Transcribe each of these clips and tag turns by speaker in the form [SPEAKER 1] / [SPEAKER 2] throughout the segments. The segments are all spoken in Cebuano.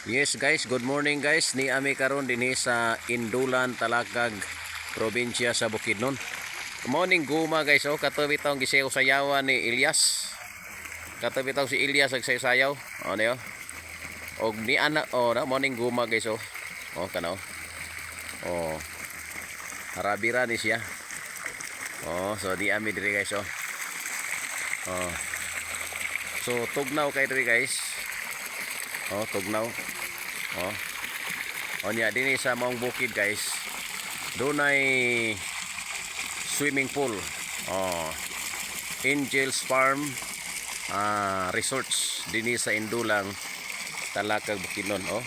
[SPEAKER 1] Yes guys, good morning guys. Ni ami karon dinhi sa Indulan, Talakag, probinsya sa Bukidnon. Good morning guma guys. Oh, kato bitong gisayaw sayawan ni Elias. Kato bitong si Elias nagsayaw. Oh, niyo. Og ni ana, oh, na morning guma guys, oh. Oh, kanaw. Oh. Harabira ni siya. Oh, so di ami diri guys, oh. Oh. So tugnaw kay diri guys. Oh, tugnaw. Oh. O niya dinhi sa maong bukid guys. Dunay swimming pool. Oh. Angel's Farm Resorts dinhi sa Indulang, Talakag, Bukidnon, oh.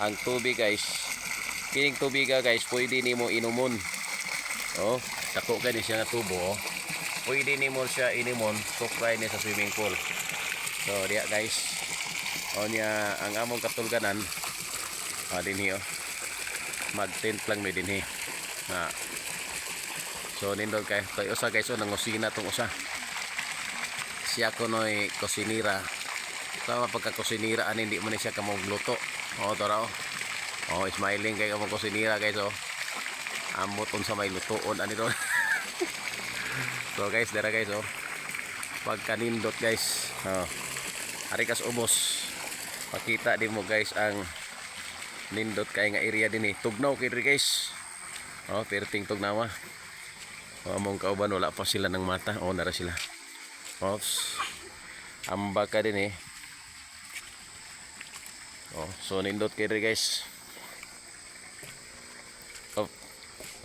[SPEAKER 1] Ang tubig guys, kining tubig guys, pwede nimo inumon. Oh, dako kay ni siya nga tubo, oh. Pwede nimo siya inumon, supply ni sa swimming pool. So, diya guys. O niya ang among katulganan dinhi, oh. Mag-tent lang mi dinhi. Na. So nindot kay toy usa guys, oh, nangusina tong usa. Siya kunoy kusinira. Sama pagka kusinira ani, hindi mo ni siya kamogluto. Oh, tara, oh. Oh, smiling kay kamong kusinira guys, oh. Amot unsa may lutoon ani ron. So guys, dara guys, oh. Pagkanindot guys. Oh. Ari kas ubos. Pakita din mo guys ang nindot kay nga area din eh. Tugnaw kay diri guys. Oh, perting tugnawa. Oh, among kauban wala pa sila ng mata. Oh, nara sila. Oops. Amba ka din eh. Oh, so nindot kay diri guys. Oh,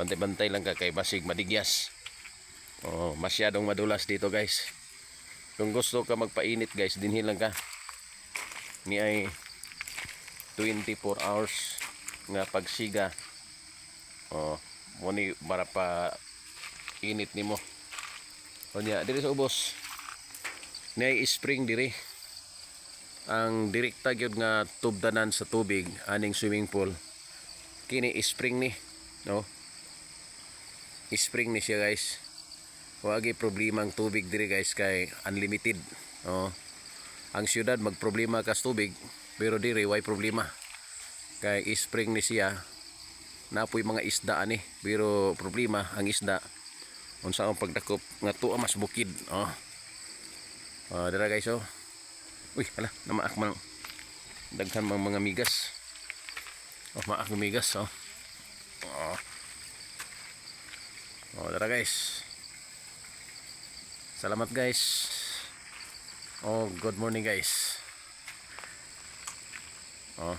[SPEAKER 1] bantay-bantay lang ka kay basig madigyas. Oh, masyadong madulas dito guys. Kung gusto ka magpainit guys, dinhi lang ka. Ni ay 24 hours nga pagsiga. Oh, mo ni para pa init nimo. Unya diri sa ubos. Ni ay spring diri. Ang direkta gyud nga tubdanan sa tubig aning swimming pool. Kini spring ni, no? Spring ni siya guys. Wagi problema ang tubig diri guys kay unlimited. Oh. Ang syudad magproblema kas tubig, pero diri way problema. Kay spring ni siya. Napoy mga isda ani, pero problema ang isda unsa ang pagdakop nga tuwa mas bukid. Oh. Oh, dira guys, oh. Uy, hala, namaak man. Daghan mang mga migas. Oh, maak ng migas, oh. Oh. Oh, dira guys. Salamat guys. Oh, good morning guys. Oh.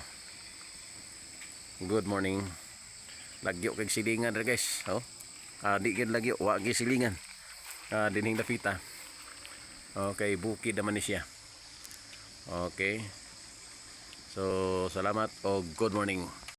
[SPEAKER 1] Good morning. Lagyo kay silingan dira guys. Oh. Ah, di gyud lagyo, wa gyud silingan. Ah, dinhing dapita. Okay, bukid naman ni siya. Okay. So, salamat o good morning.